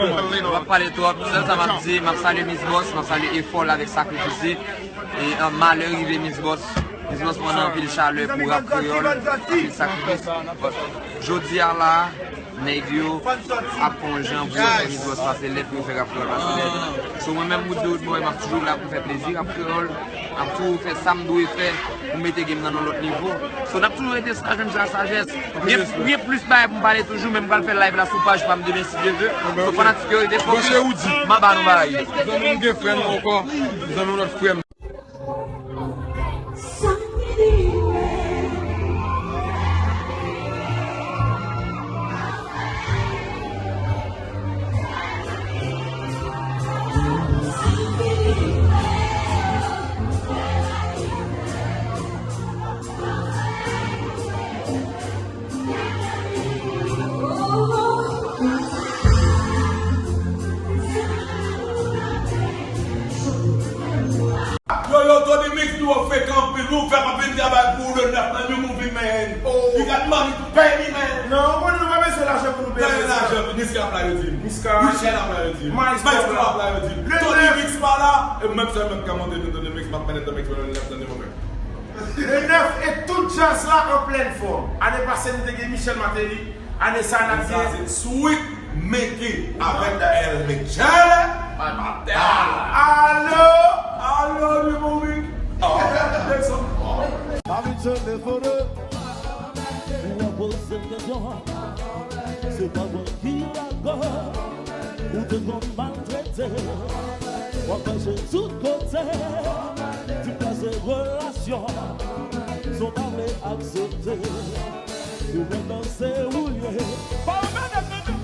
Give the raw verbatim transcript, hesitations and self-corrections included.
M ap pale twòp, sèl sa m ap di, m ap salye Miss Boss, m ap salye efò l avèk sakrifis li. E an malè rive Miss Boss. Miss Boss pran anpil chalè pou rap kreyòl, anpil sakrifis. Jodi a la, nèg yo ap fè yon jan pou yo fè Miss Boss pase lèd, pou yo fè rap kreyòl pase lèd. So mwen menm, Woodrow Woodboy, m ap toujou la pou fè plezi rap kreyòl, m ap toujou fè sa m dwe fè pou mete game nan yon lòt nivo. So n ap toujou rete sa, jwenn sa sajès. Gen, gen plis bagay pou m pale toujou, men m pral fè live la sou paj pa m demen si Dye vle. So fanatik yo rete fokis. M ap ba nou bagay. Zanmi m gen frè nou ankò. Zanmi m lòt frè m. Yo, yo, Tony Mix, nou frekan anpil, nou fè anpil travay pou le nèf nan New Movie, man. You got money to pay me, man. Non, ou konnen nou pa bezwen lajan pou nou peye. Peye lajan, Niska ap la, yo di. Niska. Michel ap la, yo di. Maestro ap la, yo di. Tony Mix pa la, e menm sèl menm ka monte nou Tony Mix, m ap mennen Tony Mix pou le nèf nan New Movie. Le nèf e tout djaz la an plèn fòm. Ane pase, nou te gen Michel Martelly. Ane sa, n ap gen Sweet Mickey avèk L Michel. Alo! Alo, New Movie. Oh, Jackson. Oh. Pa vin jete foto. Ou ap poze m kesyon. Se pa mwen ki dakò. Ou te konn maltrete. W ap mache tout kote. Ti pase relasyon. Son pa vle aksepte. Ou menm se ou ye. Pa w gade